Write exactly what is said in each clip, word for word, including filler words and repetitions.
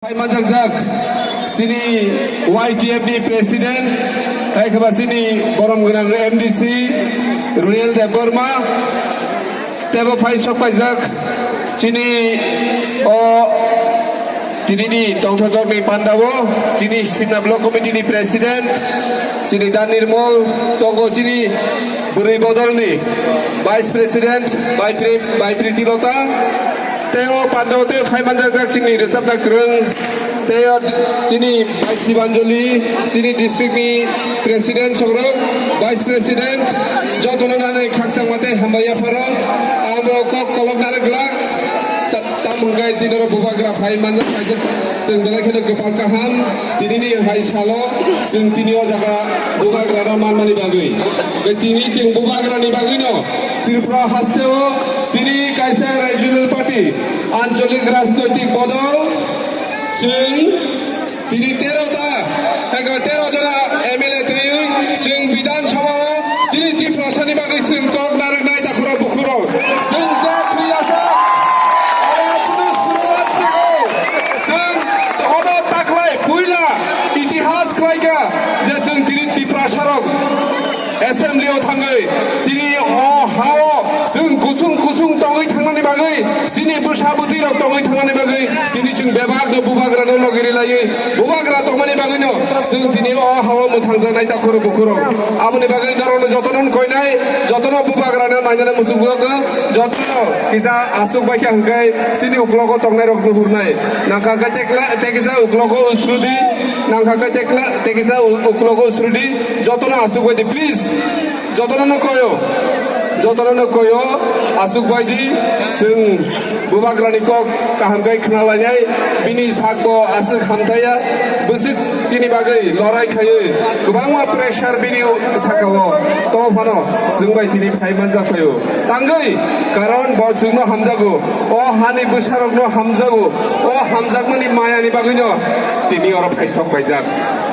Phai manjakjak chini Y T F ni president, hai kheba chini borom gwnang M D C Runel Debbarma, tebo phai sok paijak chini o tinini tongthokjak ni pandao chini Simna Block Committee ni president, chini Dan Nirmol, tongo chini bwrwi bodol ni vice president, Bai Pri-, Bai Priti Lota, tei o pandao tei phai manjakjak chini rwchapna kwrwng, tei o chini Bai Sibanjali, chini district ni president songrok, vice president, jotono nanai khakchangma tei hambai yapharo. Ang bo kok kolok narwk glak, ta-, tamo hwnkhe chini oro bubagra phai manjak, kaisa chwng belai kheno kwpal kaham, tinini hai salo chwng tini o jaga bubagra no manmani bagwi. Tei tini chwng bubagra ni bagwi no Tripura haste o chini kaisa regional party, ancholik rajnoitik bodol, chwng tini tero ta, ego tero jona M L A twi chwng Bidhan Sabha o chini Tiprasa ni bagwi chwng kok narwk nai takhurok bukhurok. Chwng je thwi asa, abo chini suruwat chwng, chwng obo taklai puila itihas khlaikha je chwng tini Tiprasa rok Assembly o thangwi chini o ha o chwng kusung kusung tongwi thangnani bagwi, chini bwsa bwtwi rok tongwi thangnani bagwi tini chwng bebak no bubagra no logi rilaiwi bubagra tongmani bagwi no chwng tini o ha o mwthangjaknai takhurok bukhurok. Aboni bagwi norok no jotono koinai, jotono bubagra no nainani muchungo, jotono kisa aswk bai kha hwnkhe chini uklogo tongnai rok no hurnai. Nangkha khe tekla, tekisa uklogo usrudi, nangkha khe tekla, tekisa u-, uklogo usrudi, jotono aswk bai di, please. Jotono no koyo, jotono no koyo, aswk bai di, chwng bubagra ni kok kaham khe khna lainai, bini sak bo aswk hamthaya, bwswk chini bagwi lorai khaiwi, kwbangma pressure bini saka o, to phano chwng bai tini phai manjak phaio. Tangwi, karon bo chwngno hamjago, o hani bwsarokno hamjago, o hamjakmani mayani bagwino tini oro phaisok paijak.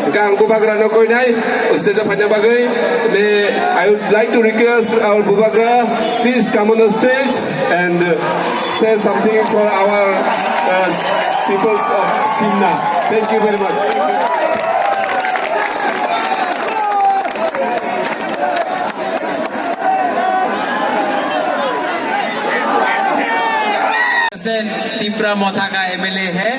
Hwnkhe ang bubagrano koinai stage-o phaina bagwi, le, I would like to request our bubagra, please come on the stage and, uh, say something for our, uh, peoples of Simna. Thank you very much. Tipra मोथा का एमएलए है।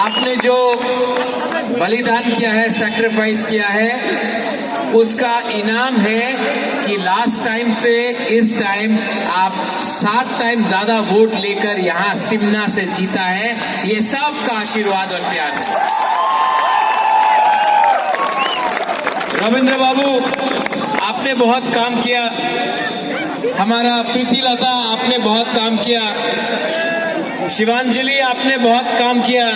आपने जो बलिदान किया है, सैक्रिफाइस किया है, उसका इनाम है कि लास्ट टाइम से इस टाइम आप सात टाइम ज्यादा वोट लेकर यहाँ सिमना से जीता है। ये सबका आशीर्वाद और प्यार है। रविंद्र बाबू, आपने बहुत काम किया। हमारा प्रीति लता, आपने बहुत काम किया। शिवांजलि, आपने बहुत काम किया।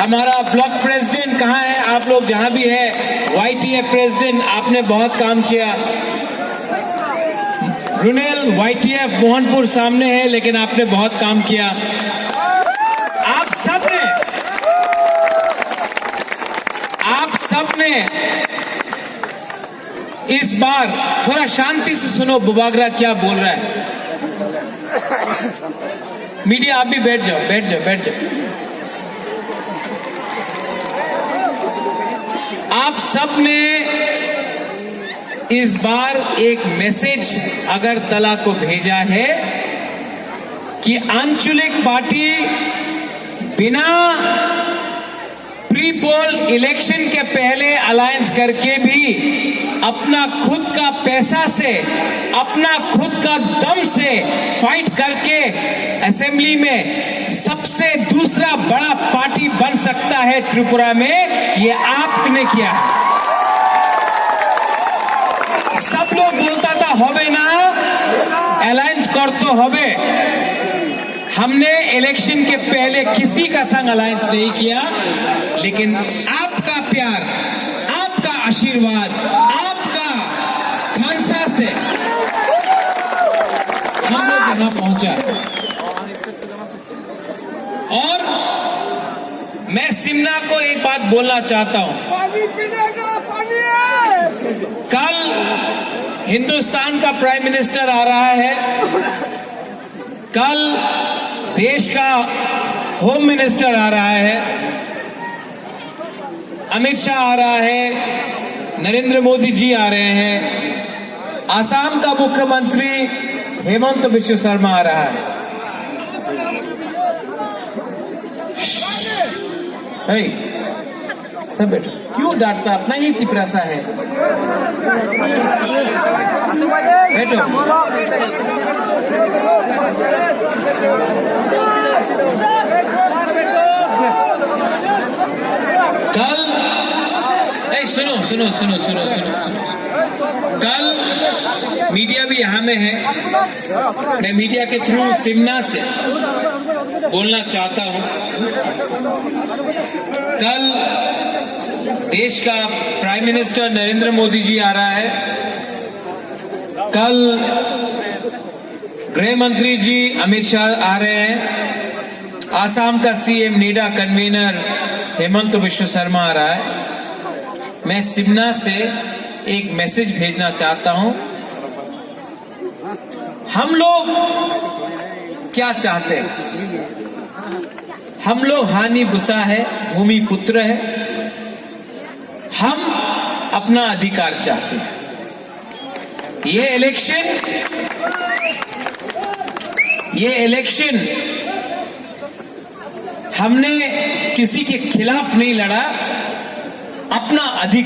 हमारा ब्लॉक प्रेसिडेंट कहाँ है? आप लोग जहाँ भी है, वाईटीएफ प्रेसिडेंट, आपने बहुत काम किया। रुनेल, वाईटीएफ मोहनपुर सामने है, लेकिन आपने बहुत काम किया। आप सब ने, आप सब ने इस बार, थोड़ा शांति से सुनो बुबागरा क्या बोल रहा है। मीडिया, आप भी बैठ जाओ, बैठ जाओ, बैठ जाओ। आप सब ने इस बार एक मैसेज अगरतला को भेजा है कि आंचलिक पार्टी बिना प्री पोल इलेक्शन के पहले अलायंस करके भी अपना खुद का पैसा से, अपना खुद का दम से फाइट करके असेंबली में सबसे दूसरा बड़ा पार्टी बन सकता है त्रिपुरा में, ये आपने किया है। सब लोग बोलता था, "होबे ना, अलायंस कर तो होबे।" हमने इलेक्शन के पहले किसी का संग अलायंस नहीं किया, लेकिन आपका प्यार, आपका आशीर्वाद, आपका खांसा से हम लोग यहाँ पहुंचा। और मैं सिमना को एक बात बोलना चाहता हूं। पानी पीने का पानी है। कल हिंदुस्तान का प्राइम मिनिस्टर आ रहा है, कल देश का होम मिनिस्टर आ रहा है, अमित शाह आ रहा है, नरेंद्र मोदी जी आ रहे हैं, आसाम का मुख्यमंत्री हेमंत बिश्व शर्मा आ रहा है। हे, सब बैठो। क्यों डांटता? अपना ही तिपरासा है। बैठो। कल, ए, सुनो, सुनो, सुनो। कल मीडिया भी यहाँ में है। मैं मीडिया के थ्रू सिमना से बोलना चाहता हूं। कल देश का प्राइम मिनिस्टर नरेंद्र मोदी जी आ रहा है। कल गृह मंत्री जी अमित शाह आ रहे हैं। आसाम का सीएम नीडा कन्वीनर हेमंत बिश्व शर्मा आ रहा है। मैं सिमना से एक मैसेज भेजना चाहता हूं। हम लोग क्या चाहते हैं? हम लोग हानि भूसा है, भूमि पुत्र है। हम अपना अधिकार चाहते हैं। ये इलेक्शन, ये इलेक्शन हमने किसी के खिलाफ नहीं लड़ा, अपना अधिकार